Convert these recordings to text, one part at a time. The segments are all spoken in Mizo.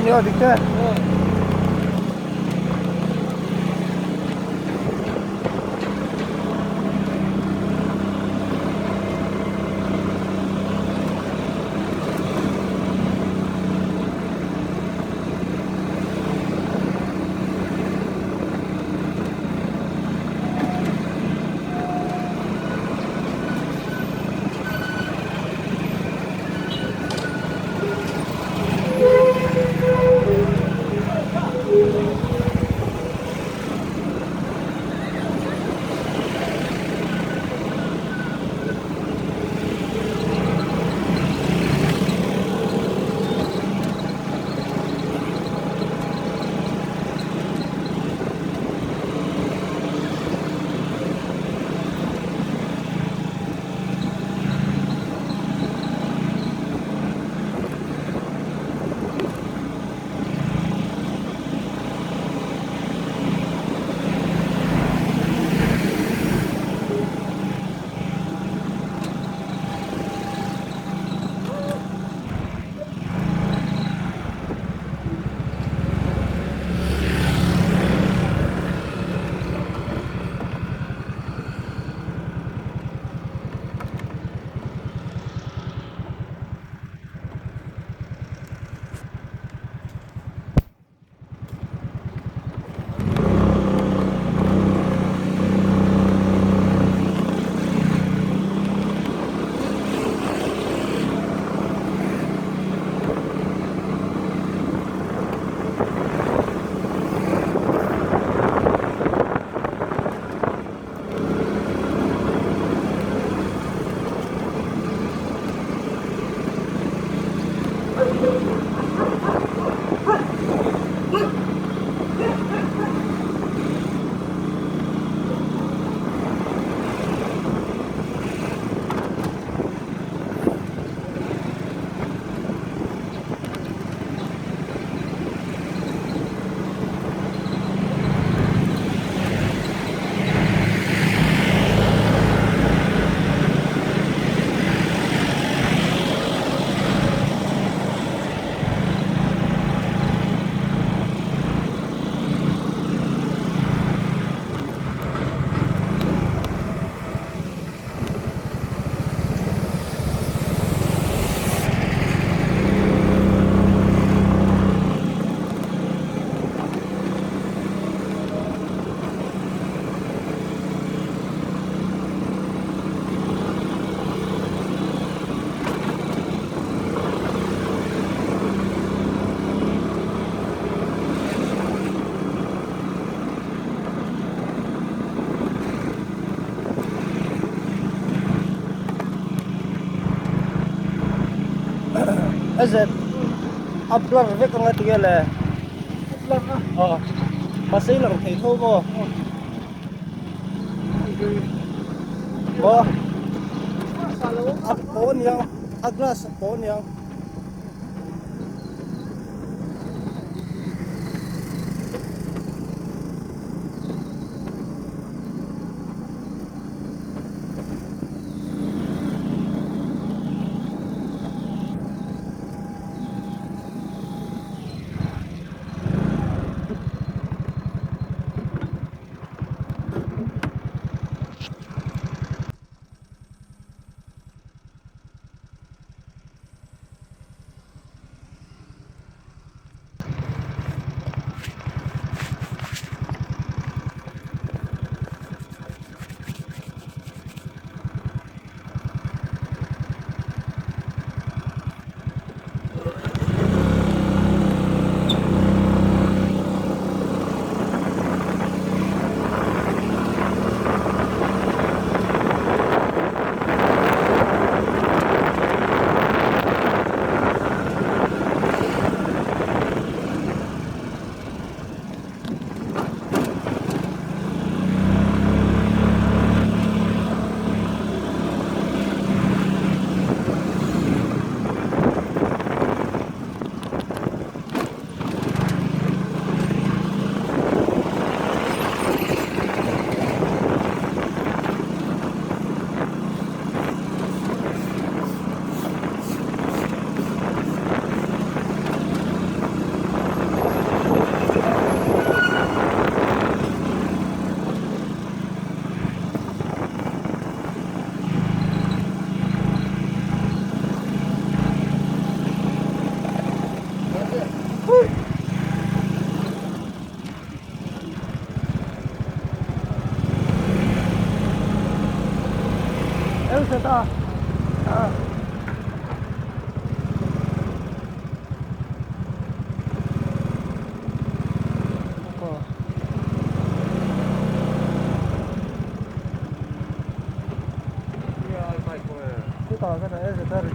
ni aw dik te. Azet a blur vek anga ti nge le aw mahse i lang thei tho maw maw a paw aniang a glass a paw aniang.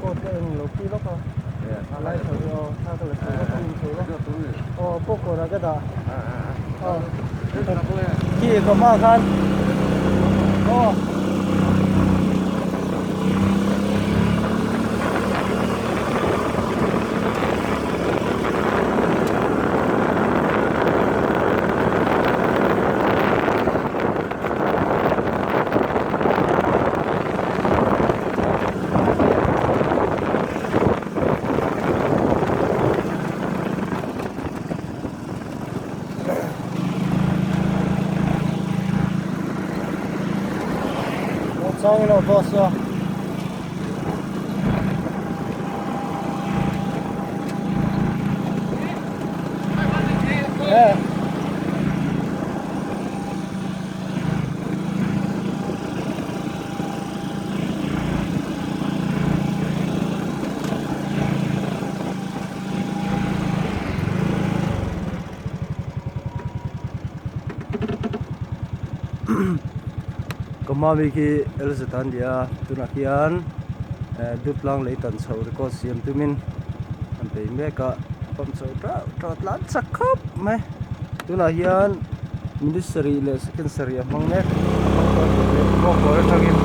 Record ka eng lo pui lawk a. A lai chho hi aw thla ka la chho lawk a in chho lawk. Aw pawh kawrah ka dah. Aw. Khi ka hma khan. Aw. Chang ilo boss a. Eh. Ka mami khi Elizabeth a nia tunah khian eh Dutlang lei tan chhoh record siam tumin an bei mek a pump chho teuh teuh a tlan chak khawp mai tunah hian minute sarih leh second sarih a hmang mek a hmang dawn tih leh bawk kawr atangin.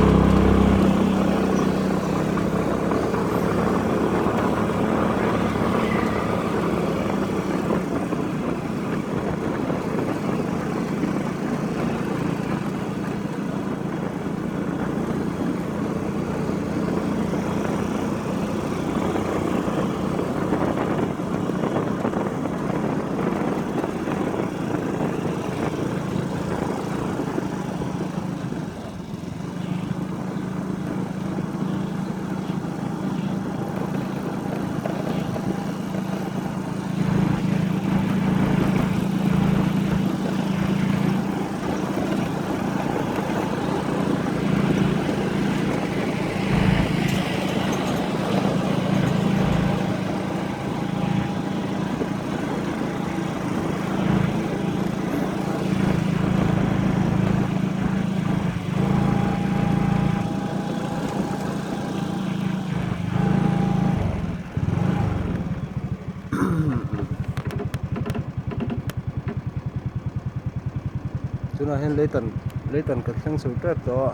Tunah hian leitan leitan kan thleng chho tep tawh a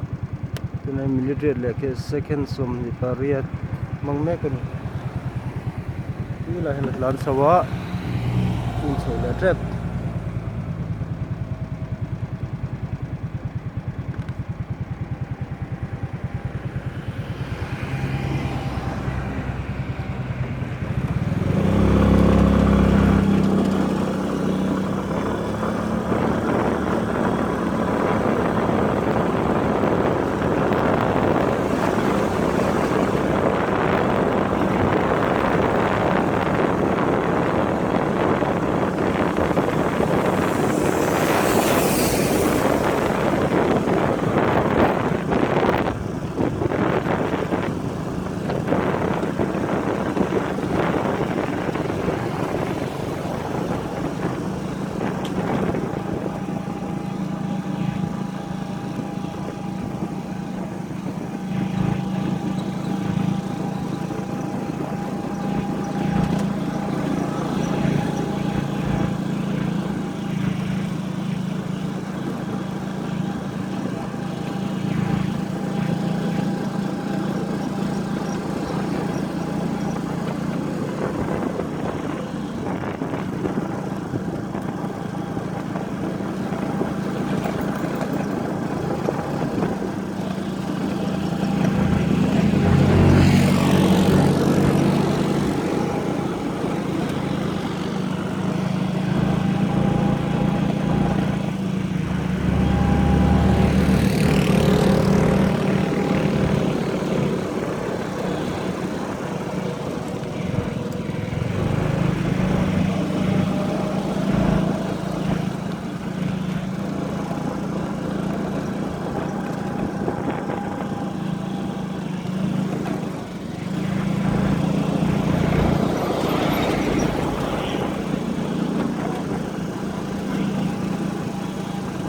tunah hian minute riat leh khi second 28 hmang mek a ni tui lah hian a tlan chho a a inchho leh tep.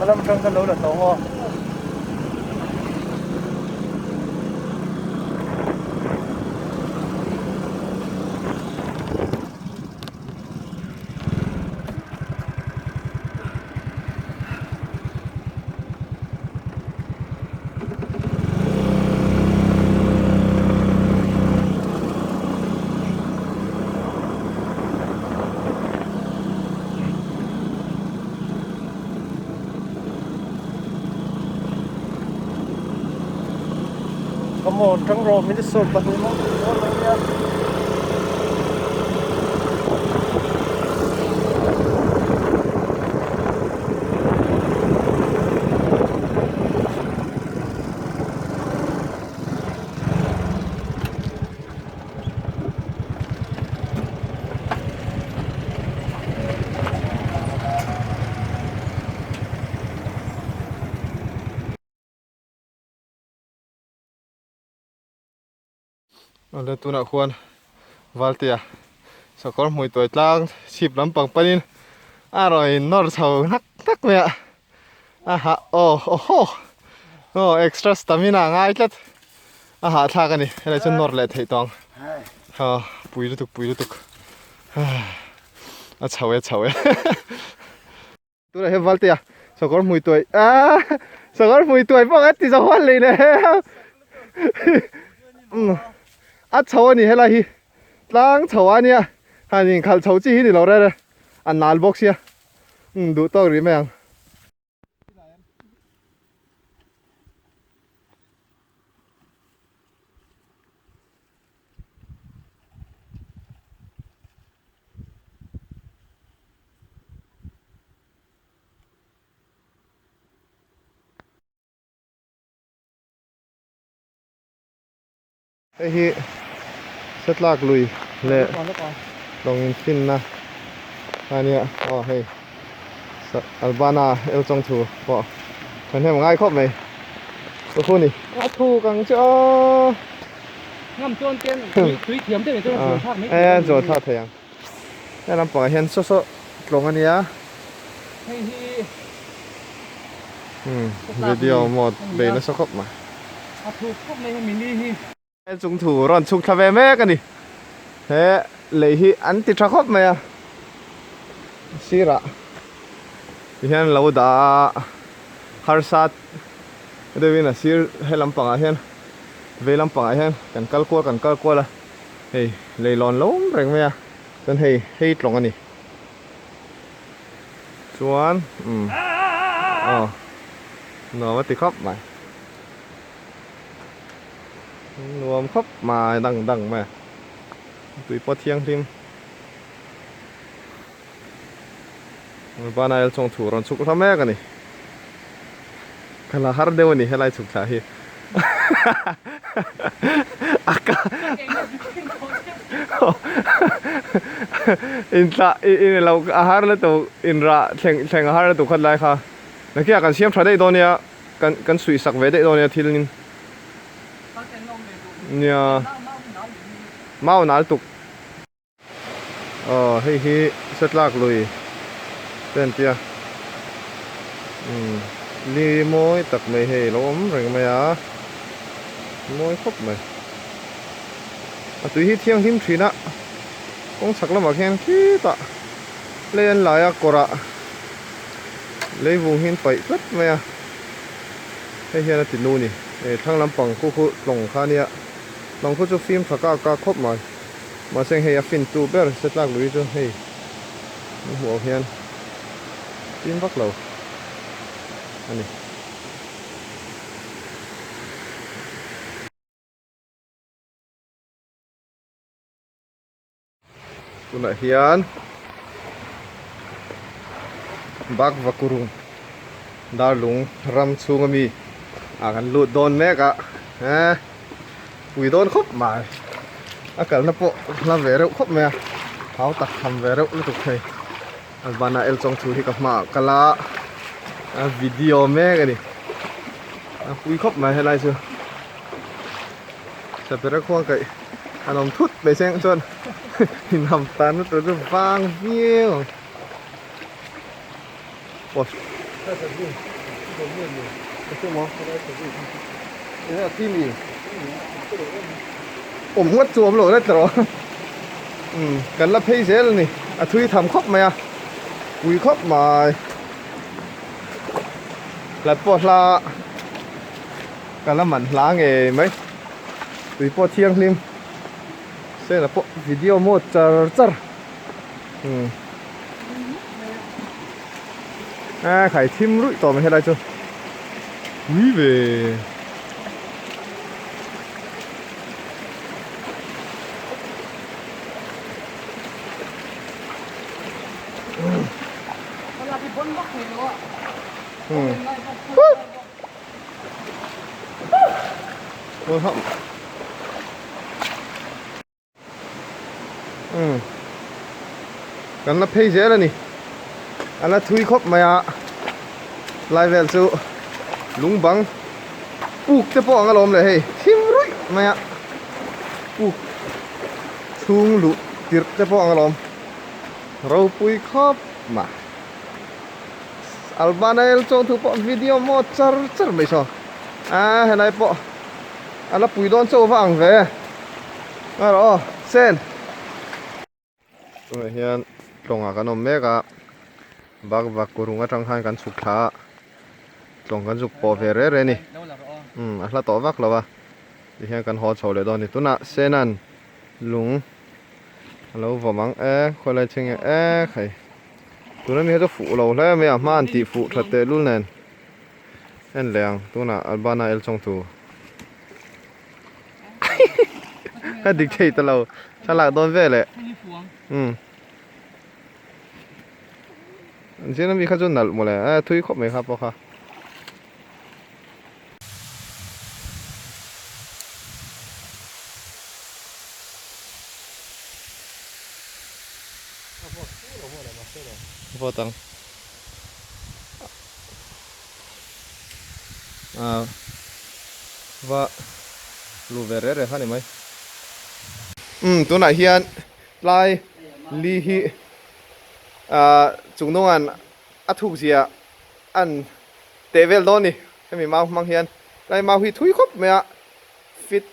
Hmalam atang khan lo la tawng aw. Come on, tang rawh minute 20 mawng tih dawn lo nia. Awle tunah khuan Valtea sakawr hmui tuai tlang chhip lampang panin a rawn in nawr chho hnak hnak mai a a hah aw aw haw aw extra stamina a ngai tlat a hahthlak a ni helai chu nawr leh theih tawng aw pui lutuk pui lutuk a chho e chho e. Tunah hian Valtea sakawr hmui tuai aaa sakawr hmui tuai pawh a ti zo huan lei leh a chho a ni helai hi tlang chho a nia han inkhalh chho chi hi ni lo rere a nal bawk sia duh tawk rih mai ang. Hei hi Satlak lui leh lawng infinna a nia aw hei Albana el chawng thu pawh thahnem a ngai khawp mai ka hu ni a thuk ang chu aw Ngam chuan ken tui thiam deuh in chuan a zuan thlak mai thei a zuan thlak thei ang. He lampangah hian saw saw tlawng a nia. Hei hi Umm video mode bei nasa khawp mai. A thuk khawp mai hemi ni hi. He chung thu rawn chhuk thla ve mek a ni. He lei hi an ti tha khawp mai a. Sirah ti hian lo dah a harsa deuhin a sir he lampangah hian vei lampangah hian kan kal kual kan kal kual a. Hei leilawn lo awm reng mai a chuan hei hei tlawng a ni chuan umm aw nuam a ti khawp mai nuam khawp mai dang dang mai a tui pawh thianghlim banail chawng thu rawn chhuk hla mek a ni ka la har deuh a ni helai chhuk thla hi a ka in thla in lo a har la tu in rah thleng thleng a har la tu khat lai kha nakinah kan siam tha daih dawn nia kan kan suih sak ve daih dawn nia thil in nia mau nal tuk. Aw hei hi Satlak lui te an tia umm li mawi tak mai hei a lo awm reng mai a mawi khawp mai a tui hi thianghlim thin a kawng chhak lamah khian khitah lei an lai a kawrah leivung hi an paih tlat mai a hei hian a ti nu a ni thlang lampang khu khu tlawng kha a nia tlawng khu chu fim tha kak kak khawp mai. Mahse hei a fin tu ber Satlak lui chu hei an hmuh ang hian fim vak lo a ni. Tunah hian Bakvakurung Darlung ram chhunga mi ah kan lut dawn mek a eh. Pui dawn khawp mai a kalna pawh hla ve reuh khawp mai a hau tak tham ve reuh lutuk thei a banah el chawng thu hi ka hmaah kal a a video mek a ni a pui khawp mai helai chu sapera khuang kaih an awm thut mai seng chuan inham tan na tur chu vang viau ang Awm ngawt chu awm lo let rawh umm kan la phei zel a ni a thui tham khawp mai a pui khawp mai hlat pawh hla ka la man hla ngei mai tui pawh thianghlim sela pawh video mode char char umm. A khai thim ruih tawh mai helai chu pui ve. Umm kan la phei zel a ni a la thui khawp mai a lai vel chu lung bang puk te pawh ang alawm le hei thim ruih mai a puk chhung luh tirh te pawh ang alawm ropui khawp mai Albanael chuang thu pawh video maw char char mai saw a helai pawh a la pui dawn chauh va ang ve a rawh aw sen tunah hian tlawngah kan awm mek a bak vak kurung atang khan kan chhuk thla a tlawng kan zuk pawh ve reh reh a ni umm a hla tawh vak lo a tihian kan haw chho leh dawn a ni tunah senan lung a lo vawm ang e khawilai chhing nge e khai tuna mi hi chu fuh lo hle mai a hma an tih fuh that tehlul nen. En leh ang tunah Albana el chawng tu ka dik thei ta lo thlalak dawn vel eh umm an zir ami kha chu nalh mawle eh thui khawp mai kha pawh kha. Vawt ang. Ah va lu ve reh reh kha ni mai. Umm tunah hian tlai li hi ah chung nungan a thuk zia an teh vel dawn a ni hemi mau hmang hian tlai mau hi thui khawp mai a fit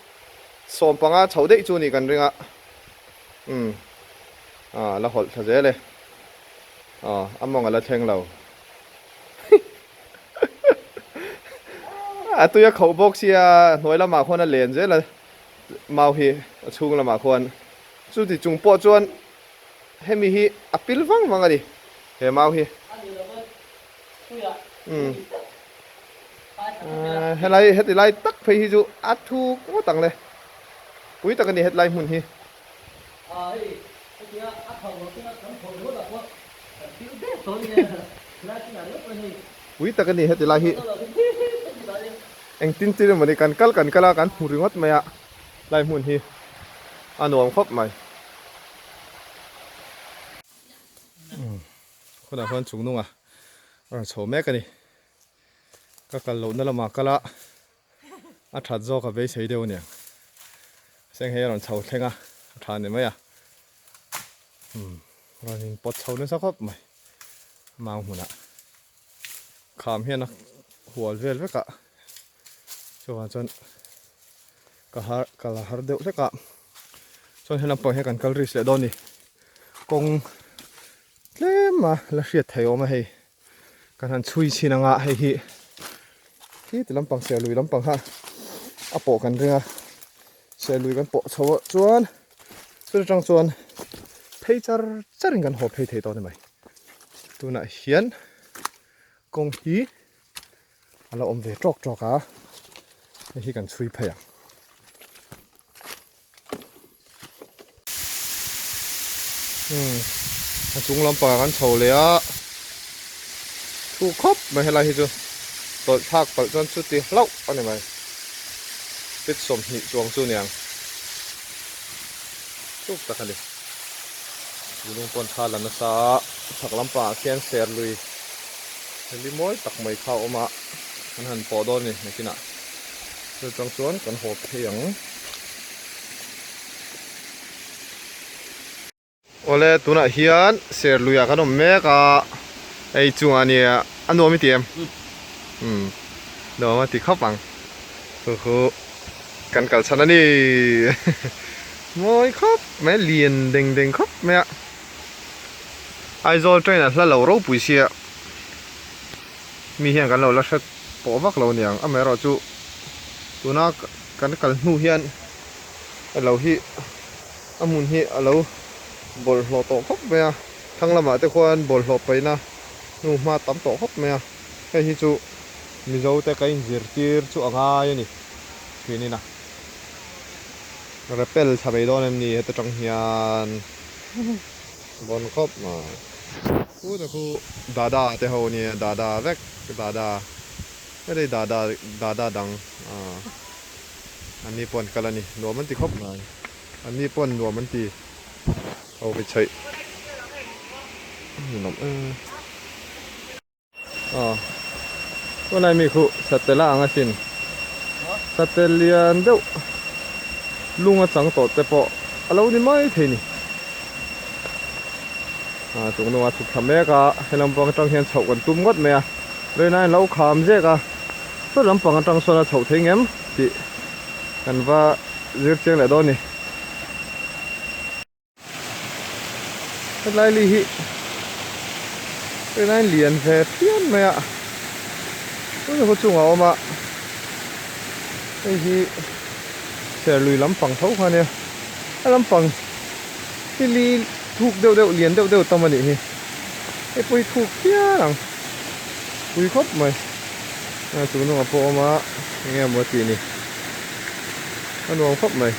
15 chho daih chu a nih kan ring a umm ah la hawlh thla zel e. Aw, a mawng a la thleng lo. A tui a khoh bawk sia, hnuai lamah khuan a len zel a, mau hi a chhung lamah khuan. Chuti chung pawh chuan hemi hi a pil vang vang a ni, he mau hi. Umm. Helai heti lai tak phei hi chu a thuk ngawt ang le. Pui tak a ni hetlai hmun hi. Pui tak a ni heti lai hi engtin tin emaw ni kan kal kan kal a kan hmu ringawt mai a lai hmun hi a nuam khawp mai. Khawdah khuan chung nunga a rawn chho mek a ni ka kal lohna lamah kal a. A that zawk a beisei deuh aniang. Seng hei a rawn chho thleng a, a tha ni mai a. Umm rawn in pawt chho nasa khawp mai mau hmunah. Kham hian a hual vel vek a, chuvang chuan ka har ka la har deuh hlek a. Chuan helam pang hian kan kal risk leh dawn a ni. Kawng tlem a la hriat theih awm a hei. Kan han chhui chhin anga hei hi khi ti lampang serlui lampang kha a pawh kan ring a serlui kan pawh chho ah chuan chuta tang chuan phei char char in kan haw phei thei tawh a ni mai tunah hian kawng hi a la awm ve tawk tawk a hei hi kan chhui phei ang. Umm a chung lampangah kan chho leh a thu khawp mai helai hi chu tawlh thlak palh chuan chuti hlauh a ni mai feet 20 chuang chu niang chuk tak a ni lung pawn tha la nasa a chhak lampangah khian ser lui heli mawi tak mai kha a awm a kan han pawh dawn a ni nakinah chu tang chuan kan haw phei ang. Awle tunah hian serluiah kan awm mek a hei chungah nia a nuam i ti em umm nuam a ti khawp ang chu chu kan kal chhan a ni mawi khawp mai lian deng deng khawp mai a Aizawl train a hla lo ropui sia mi hian kan lo la hre pawh vak lo aniang amaherawhchu tuna kan kal hnu hian a lo hi a hmun hi a lo bawlhhlawh tawh khawp mai a thlang lamah te khuan bawlhhlawh paihna hnu hma tam tawh khawp mai a hei hi chu Mizo te ka inzirtir chu a ngai a ni thin in a repel thla mai dawn em ni heta tang hian bawn khawp mai. Khu ta khu dada te ho nia dada vek dada helai dada dada dang ah an ni pawh an kal a ni nuam an ti khawp mai an ni pawh an nuam an ti ho ve chhaih nuam em. Aw tunlai mi khu satel a ang asin satel lian deuh lung a chang tawh te pawh a lo ni mai thei ni ah chung hnungah a chhuk thla mek a he lampang atang hian chhoh kan tum ngawt mai a rinaiin a lo kham zek a saw lampang atang sawn a chhoh thei ngem tih kan va zir chiang leh dawn a ni. Hetlai li hi helai lian ve phian mai a tuna khaw chungah a awm a hei hi serlui lampang tho kha ania a lampang hi li thuk deuh deuh lian deuh deuh tam a nih hi hei pawh hi thuk phian ang pui khawp mai a chung hnungah pawh a awm a eng nge maw a tih ni a nuam khawp mai.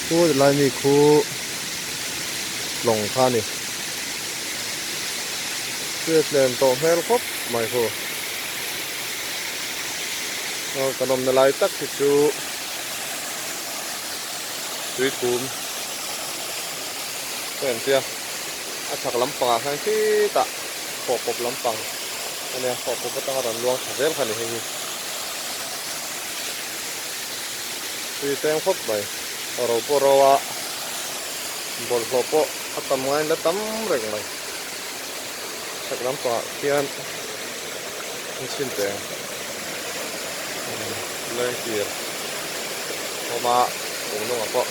Khu lai mi khu lawng kha a ni chhiat len tawh hmel khawp mai khu aw kan awmna lai tak hi chu tuithum ka en tia a chhak lampangah khan khitah fawhpawp lampang a nia fawhpawp atanga rawn luang tha zel kha a ni hei hi tui tlem khawp mai ro pawh ro a bawlhhlawh pawh a tam ngaiin la tam reng mai chhak lampangah khian an chhin teh ang lengkir awm a chung hnungah pawh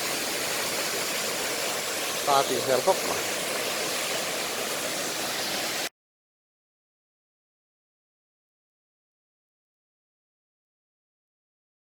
ta tih hmel khawp mai.